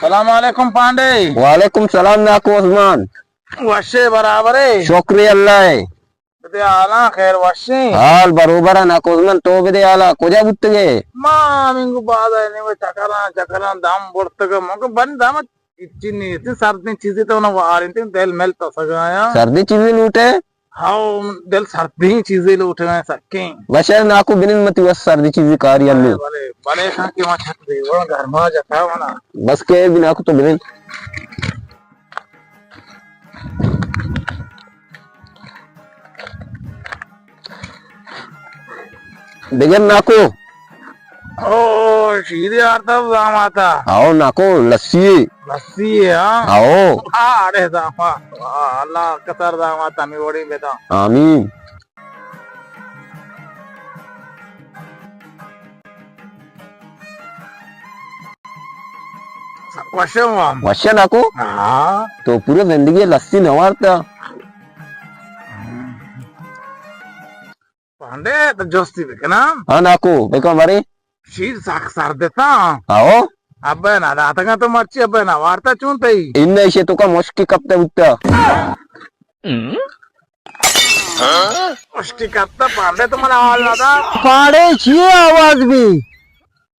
سلام علیکم پانڈے۔ وعلیکم سلام ناکو عثمان۔ وشے برابرے؟ شکر اللہ ہے۔ بدے حالاں، خیر وشیں؟ حال بروبر ہے ناکو عثمان، تو بدے حالا، کجا بوتگے؟ ما ہمینگو باز ہے، نیوے چکراں، چکراں دم برتگ، مگو بن دم چی نیست، سردیں چیزے تو نہ وارینتے، دل مل تسگایا۔ سردیں چیزے لوٹے؟ ہاؤ، دل سردیں چیزے لوٹگا سکیں۔ بشر ناکو بنن متی وس سردی چیزی کاری انو۔ بلے، بلے، بلے، کان کہ ما چھت دے، وہ گرما جتا ونا۔ بس کہ بھی ناکو تو بنن۔ بگر ناکو۔ او، شیری آرتا زاماتا۔ آؤ ناکو، لسی۔ لسی ہے، ہاں؟ آؤ۔ آ، اڑے زاما۔ آ، اللہ کسر زاماتا می وڑی بیتا۔ آمین۔ وشے وام۔ وشے ناکو؟ ہاں۔ تو پورا زندگی لسی نہ وارتا۔ پانڈے، تو جستی بکناں۔ ہاں ناکو، بکن بارے۔ شیر سک سر دیتا۔ آؤ۔ ابے نہ داتگا تو مرچی، ابے نہ وارتا چون تئی؟ ان ایشے تو کا مشکی کپتا بوتا۔ مشکی کپتا پانڈے تو منا حال نہ دا۔ پانڈے چیے آواز بھی؟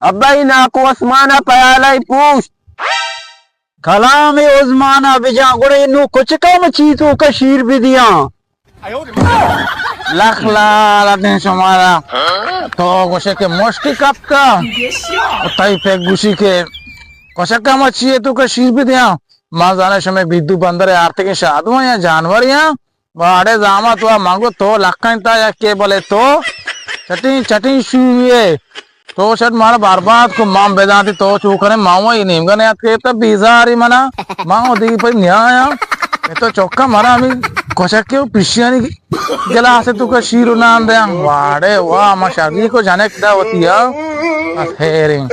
ابا ای ناکو آسمان پیالہ پوشت۔ کلام عثمان ء بجاں، گڑا نوں کچکاں من چی توکا شیر بدیاں؟ لکھ لعنت ایں شمارا۔ تو گوشے کہ مشکی کپتا، تئی پک گوشی کہ کچکاں من چی توکا شیر بدیاں؟ ما زاناں شمے بیدو بندر آرتگیں شادواں یا جانور یاں۔ واڑے زامات وا منگو تو لکھیں تا یکے، بلے تو چٹیں چٹیں شوئے۔ تو شٹ مارا برباد کو، مان بدانتی تو چو کرے، مان وا یہ نیمگا نیات کے تا بیزاری منا۔ مان وا دیگی پہ نیایا۔ یہ تو چوکا منا ہمیں کچکے و پشیانی گلاس توکا شیر و نان دیاں۔ واڑے وا، ما شادی کو جنک دا ہوتی ہے۔ بس خیریں۔